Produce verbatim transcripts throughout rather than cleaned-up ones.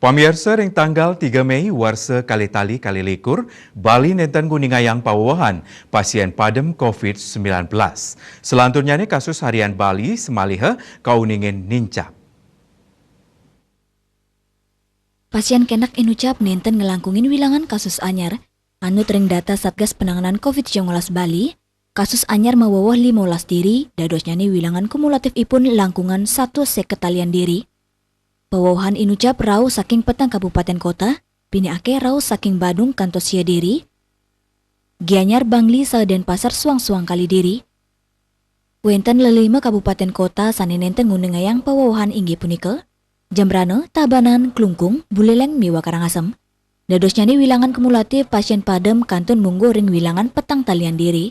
Pamiarsa, ring tanggal tiga Mei warsa kalih tali kalih likur, Bali nenten nguningayang pawewehan pasien padem covid sembilan belas. Selanturnyane kasus harian Bali samaliha kauningin nincap. Pasien kenak inucap nenten nglangkungin wilangan kasus anyar. Anut ring data Satgas Penanganan covid sembilan belas Bali, kasus anyar maweweh limolas diri, dadosnyane wilangan kumulatifipun langkungan satus seket talian diri. Pawewehan inucap rauh saking petang kabupaten kota, pinih akeh rauh saking Badung kantos sia diri, Gianyar, Bangli, saha Denpasar suang-suang kalih diri. Wenten lelima kabupaten kota sane nenten nguningayang pawewehan, inggih punika Jembrana, Tabanan, Klungkung, Buleleng miwah Karangasem. Dadosnyane wilangan kumulatif pasien padem kantun mungguh ring wilangan petang talian diri.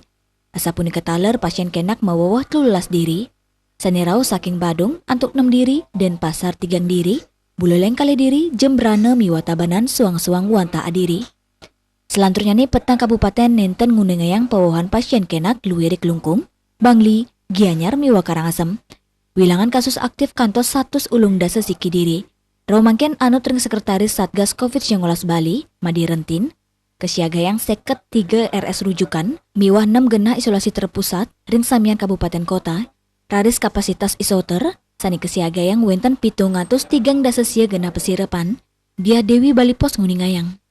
Asapunika taler pasien kenak maweweh telulas diri, sane rauh saking Badung antuk nem diri, Denpasar tigang diri, Buleleng kalih diri, Jembrana miwah Tabanan suang-suang wantah adiri. Selanturnyane petang kabupaten nenten nguningayang pawewehan pasien kenak luih ri Klungkung, Bangli, Gianyar miwah Karangasem. Wilangan kasus aktif kantos satus ulung dasa siki diri. Rauh mangkin anut ring Sekretaris Satgas covid sembilan belas Bali, Made Rentin, kasiagayang seket tiga R S rujukan miwah nem genah isolasi terpusat ring samian kabupaten kota, raris kapasitas isoter sane kasiagayang wenten pitung atus tigang dasa sia genah pasirepan. Diah Dewi, Bali Post, nguningayang.